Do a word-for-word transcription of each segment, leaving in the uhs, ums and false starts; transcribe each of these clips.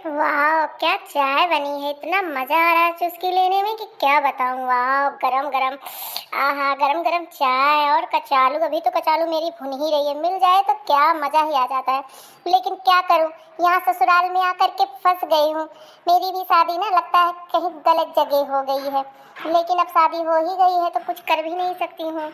वाह, क्या चाय बनी है, इतना मजा आ रहा है चुस्की लेने में कि क्या बताऊं। वाह, गरम गरम, आहा, गरम गरम चाय और कचालू। अभी तो कचालू मेरी भुन ही रही है, मिल जाए तो क्या मजा ही आ जाता है। लेकिन क्या करूं, यहाँ ससुराल में आकर के फंस गई हूँ। मेरी भी शादी ना, लगता है कहीं गलत जगह हो गई है, लेकिन अब शादी हो ही गई है तो कुछ कर भी नहीं सकती हूँ।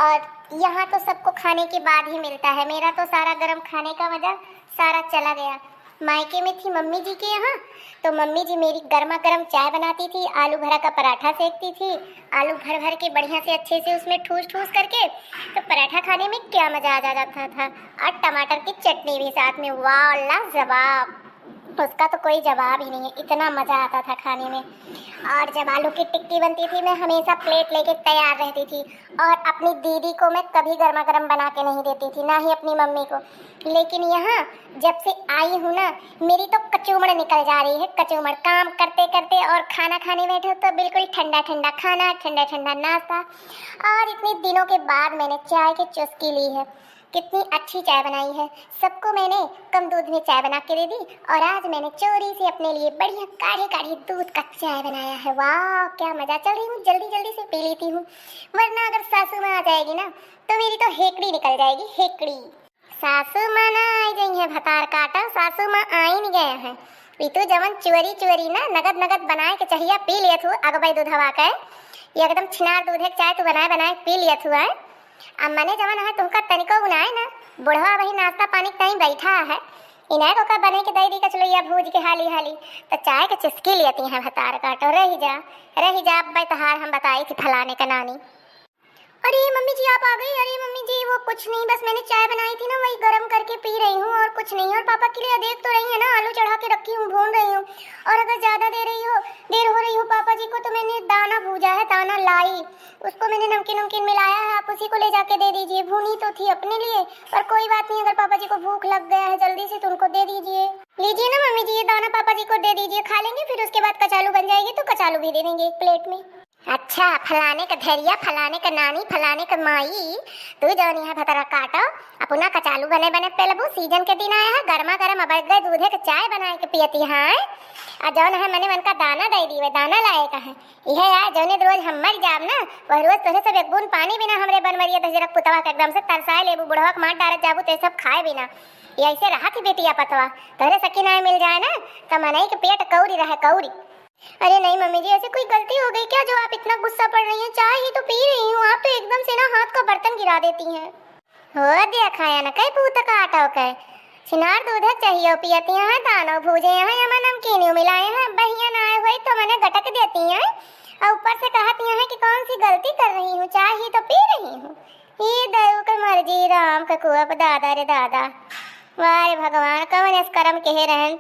और यहाँ तो सबको खाने के बाद ही मिलता है, मेरा तो सारा गरम खाने का मजा सारा चला गया। मायके में थी मम्मी जी के यहाँ, तो मम्मी जी मेरी गर्मा गर्म चाय बनाती थी, आलू भरा का पराठा सेकती थी, आलू भर भर के बढ़िया से, अच्छे से उसमें ठूस ठूस करके, तो पराठा खाने में क्या मजा आ जाता था। और टमाटर की चटनी भी साथ में, वाह, लाजवाब। उसका तो कोई जवाब ही नहीं है, इतना मजा आता था खाने में। और जब आलू की टिक्की बनती थी, मैं हमेशा प्लेट लेके तैयार रहती थी, और अपनी दीदी को मैं कभी गर्मा गर्म बना के नहीं देती थी, ना ही अपनी मम्मी को। लेकिन यहाँ जब से आई हूँ ना, मेरी तो कचूमड़ निकल जा रही है, कचूमड़। काम करते करते और खाना खाने बैठो तो बिल्कुल ठंडा ठंडा खाना, ठंडा ठंडा नाश्ता। और इतने दिनों के बाद मैंने चाय की चुस्की ली है। कितनी अच्छी चाय बनाई है। सबको मैंने कम दूध में चाय बना के दे दी, और आज मैंने चोरी से अपने लिए बढ़िया गाढ़े गाढ़े दूध का चाय बनाया है। वाह, क्या मजा। चल रही हूँ, जल्दी जल्दी से पी लेती हूँ, वरना अगर सासू माँ आ जाएगी ना, तो मेरी तो हेकड़ी निकल जाएगी, हेकड़ी। सासू माँ ना आई गई है, भतार काटा, सासू माँ आई नहीं गए हैं। ई तू जवन चुअरी चुअरी ना, नगद नगद बनाए के चहिया पी लियत हूँ, अगबई दूधवा के, एकदम छिनार दूधे के चाय तू बनाए बनाए पी लियत हूँ, आय। अब मने जवन है, तुमका तनिको गुनाए ना, बुढ़वा वही नाश्ता पानी के टाइम बैठा है, इनाय को का बने के दे दी कचलैया भूज के हाली हाली, तो चाय के चुस्की लेती हैं भतार काटो। रही जा, रही जा, अब तहार हम बताई थी फलाने का नानी। अरे मम्मी जी, आप आ गई। अरे मम्मी जी, वो कुछ नहीं, बस मैंने चाय बनाई थी ना, वही गर्म करके पी रही हूँ, और कुछ नहीं। और पापा के लिए देख तो रही है ना, आलू चढ़ा के रखी हूँ, भून रही हूँ। और अगर ज़्यादा दे रही हो, देर हो रही हो पापा जी को, तो मैंने दाना भूजा है, दाना लाई, उसको मैंने नमकीन नमकीन मिलाया है, आप उसी को ले जाके दे दीजिए। भूनी तो थी अपने लिए, पर कोई बात नहीं, अगर पापा जी को भूख लग गया है जल्दी से, तो उनको दे दीजिए। लीजिए ना मम्मी जी, ये दाना पापा जी को दे दीजिए, खा लेंगे, फिर उसके बाद कचालू बन जाएगी तो कचालू भी दे देंगे एक प्लेट में। अच्छा, फलाने का धैर्या, फलाने का नानी, फलाने का माई, तू जौन यहाँ भतरा काटो, अपना कचालू बने बने पेलबू। सीजन के दिन आया है, गर्मा गर्म अब गए दूधे के चाय बनाए के पियती हैं, आ जौन है मने मन का दाना दे दीवे, दाना लाए का है। यह यार, जौने रोज हम मर जाब ना, वह रोज तोहरे सब एक बूंद पानी बिना हमरे बनवरिया दशरथ पुतवा के एकदम से तरसाए लेबू, बुढ़वा के मार डारत जाबू, ते सब खाए बिना। ये ऐसे रहा थी बेटिया पतवा, तोहरे सकी नाय मिल जाए ना, तो मनई के पेट कौड़ी रहे, कौड़ी। अरे नहीं मम्मी जी, ऐसे कोई गलती हो गई क्या जो आप इतना गुस्सा पड़ रही हैं? चाय ही तो पी रही हूँ, आप तो एकदम से ना हाथ का बर्तन गिरा देती हैं। हो देखा या न कई पूत का आटा के छिनार दूध चाहिए पियती हैं, दानो भूजे हैं, एमा नमकीन मिलाए हैं, बहिया ना आए हुई तो मने गटक देती हैं, और ऊपर से कहती हैं कि कौन सी गलती कर रही हूँ, चाय ही तो पी रही हूँ। ये दयू के मर्जी, राम के कुअप, दादा रे दादा। वाह रे भगवान, कवन अस करम केहे रहन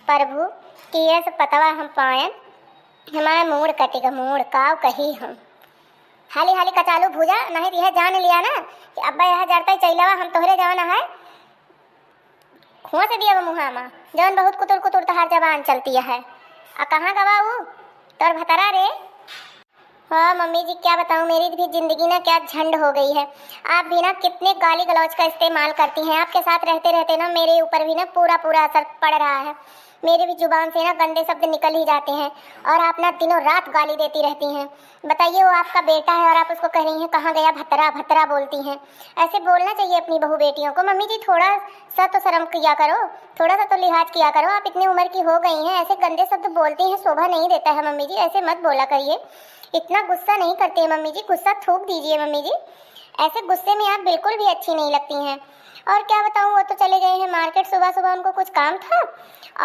प्रभु, कि यस पतवा हम पायन, हमार मूड़ कटिग मूड़, काव कही हम। हाली हाली कचालू भूजा, नहीं तो यह जान लिया ना कि अब्बा यह जरतई चैलवा हम तोहरे जवन है, खोंस दियब मुँहा मा, जवन बहुत कुतुर कुतुर तहार जबान चलती है। आ कहाँ गवा ऊ तोर भतरा रे? हाँ मम्मी जी, क्या बताऊँ, मेरी भी जिंदगी ना क्या झंड हो गई है। आप भी ना कितने गाली गलौज का इस्तेमाल करती हैं, आपके साथ रहते रहते ना मेरे ऊपर भी ना पूरा पूरा असर पड़ रहा है। मेरी भी जुबान से ना गंदे शब्द निकल ही जाते हैं, और आप ना दिनों रात गाली देती रहती हैं। बताइए, वो आपका बेटा है और आप उसको कह रही हैं, "कहाँ गया भतरा, भतरा बोलती हैं।" ऐसे बोलना चाहिए अपनी बहू बेटियों को। मम्मी जी, थोड़ा सा तो शर्म किया करो, थोड़ा सा तो लिहाज किया करो। आप इतनी उम्र की हो गई हैं, ऐसे गंदे शब्द बोलती हैं, शोभा नहीं देता है मम्मी जी, ऐसे मत बोला करिए। इतना गुस्सा नहीं करती है मम्मी जी, गुस्सा थूक दीजिए मम्मी जी। ऐसे गुस्से में आप बिल्कुल भी अच्छी नहीं लगती हैं। और क्या बताऊँ, वो तो चले गए हैं मार्केट, सुबह सुबह उनको कुछ काम था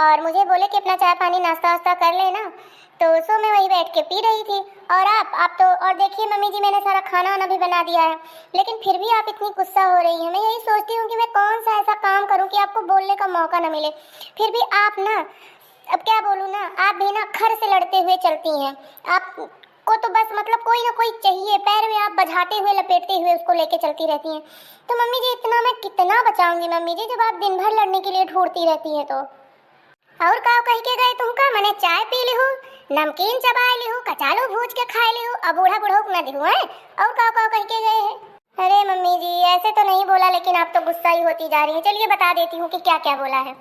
और मुझे बोले कि अपना चाय पानी, नाश्ता वास्ता कर लेना, तो सो मैं वहीं बैठ के पी रही थी। और आप आप तो, और देखिए मम्मी जी, मैंने सारा खाना वाना भी बना दिया है, लेकिन फिर भी आप इतनी गुस्सा हो रही हैं। मैं यही सोचती हूँ कि मैं कौन सा ऐसा काम करूँ कि आपको बोलने का मौका ना मिले। फिर भी आप ना, अब क्या बोलूँ ना, आप भी ना खर से लड़ते हुए चलती हैं। आपको तो बस, मतलब, कोई ना कोई चाहिए, पैर में आप बझाते हुए, लपेटते हुए उसको लेके चलती रहती हैं। तो मम्मी जी, इतना मैं कितना बचाऊंगी मम्मी जी, जब आप दिन भर लड़ने के लिए ढूंढती रहती हैं तो। और का कह के गए तुमका? मने चाय पी लिहू, नमकीन चबाए लिहू, कचालू भूज के खाए लिहू, अब बूढ़ा बुढ़ऊ न दिहू हैं। और का का कह के गए हैं? अरे मम्मी जी, ऐसे तो नहीं बोला, लेकिन आप तो गुस्सा ही होती जा रही हैं। चलिए, बता देती हूँ कि क्या क्या बोला है।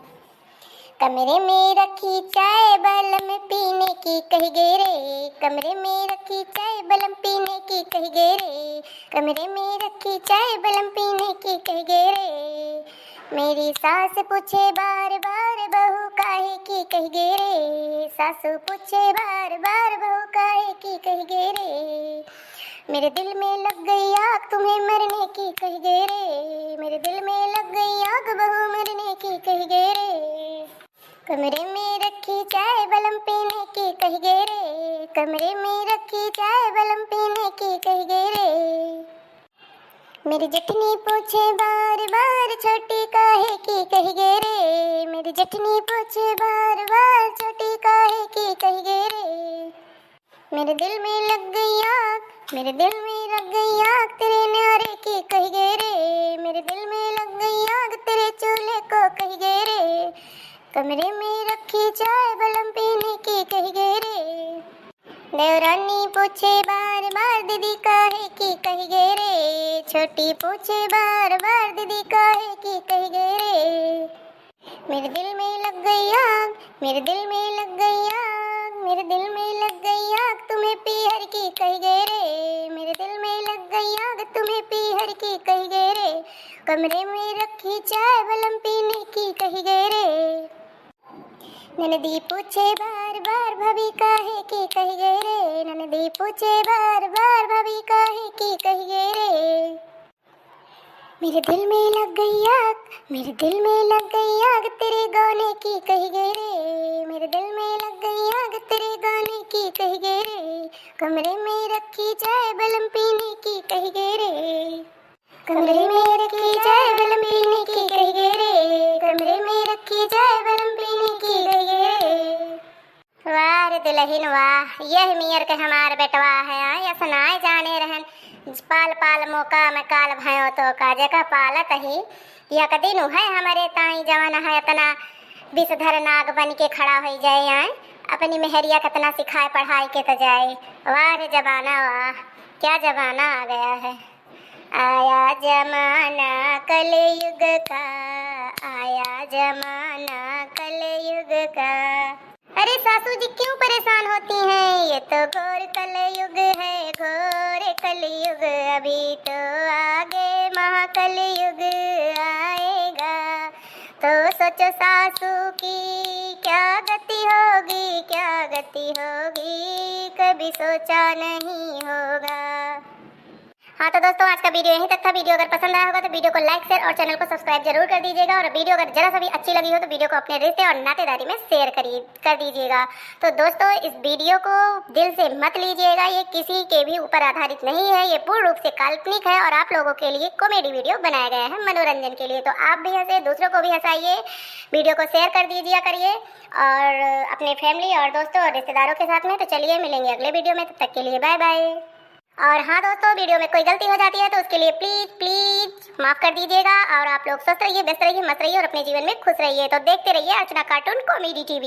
कमरे में रखी चाय बलम पीने की कहि गे रे, कमरे में रखी चाय बलम पीने की कहि गे रे, कमरे में रखी चाय बलम पीने की कहि गे रे। मेरी सास पूछे बार बार बहू काहे की कहि गे रे, सासू पूछे बार बार बहू काहे की कहि गे रे। मेरे दिल में लग गई आग तुम्हें मरने की कहि गे रे, मेरे दिल में लग गई आग बहू मरने की कहि गे रे। कमरे में रखी चाय बलम पीने की कहि गे रे, कमरे में रखी चाय बलम पीने की कहि गे रे। मेरी जेठनी पूछे बार बार छोटी काहे की कहि गे रे, मेरी जेठनी पूछे बार बार छोटी काहे की कहि गे रे। मेरे दिल में लग गई आग, मेरे दिल में लग गई आग तेरे न्यारे की कहि गे रे, मेरे दिल में लग गई आग तेरे चूल्हे को कहि गे रे। कमरे में रखी चाय बलम पीने की कहि गे रे। देवरानी पूछे बार बार दीदी काहे की कहि गे रे, छोटी पूछे बार बार दीदी काहे की कहि गे रे। मेरे दिल में लग गई आग, मेरे दिल में लग गई आग, मेरे दिल में लग गई आग तुम्हें पीहर की कहि गे रे, मेरे दिल में लग गई आग तुम्हें पीहर की कहि गे रे। कमरे में रखी चाय बलम पीने की कहि गे रे। ननदी पूछे बार बार भाभी काहे की कहि गे रे, ननदी पूछे बार बार भाभी काहे की कहि गे रे। मेरे दिल में लग गई आग, मेरे दिल में लग गई आग तेरे गाने की कहि गे रे, मेरे दिल में लग गई आग तेरे गाने की कहि गे रे। कमरे में रखी चाय बलम पीने की कहि गे रे, कमरे में रखी चाय बलम पीने की कहि गे रे, कमरे में रखी चाय बलम पीने की कहि गे रे। वाह रे दुलहिन वाह, यह मियर के हमार बेटवा है, आय, अस नाय जाने रहन, पाल पाल मोका में काल भयो तो का, जेका पालत ही, यक दिन उहै हमरे ताई जवन है, इतना विषधर नाग बन के खड़ा होइ जाए, आय, अपनी मेहरिया केतना सिखाए पढ़ाई के त जाए। वाह रे जमाना वाह, क्या जमाना आ गया है। आया जमाना कलयुग का, आया जमाना कलयुग का। अरे सासू जी क्यों परेशान होती हैं, ये तो घोर कलयुग है, घोर कलयुग, अभी तो आगे महाकलयुग आएगा। तो सोचो सासू की क्या गति होगी, क्या गति होगी, कभी सोचा नहीं होगा। हाँ तो दोस्तों, आज का video यहीं तक था। Video अगर पसंद आया होगा तो video को like, share और channel को subscribe जरूर कर दीजिएगा। और video अगर जरा सा भी अच्छी लगी हो तो video को अपने रिश्ते और नातेदारी में share करिए, कर दीजिएगा। तो दोस्तों, इस video को दिल से मत लीजिएगा, ये किसी के भी ऊपर आधारित नहीं है, ये पूर्ण रूप से काल्पनिक है और आप लोगों के लिए comedy video बनाया गया है, मनोरंजन के लिए। तो आप भी हंसे, दूसरों को भी हंसाइए, video को share कर दीजिए करिए और अपने family और दोस्तों और रिश्तेदारों के साथ में। तो चलिए मिलेंगे अगले video में, तब तक के लिए bye bye। और हाँ दोस्तों, video में कोई गलती हो जाती है तो उसके लिए please, please माफ कर दीजिएगा। और आप लोग स्वस्थ रहिए, व्यस्त रहिए, मस्त रहिए और अपने जीवन में खुश रहिए। तो देखते रहिए अर्चना Cartoon Comedy TV।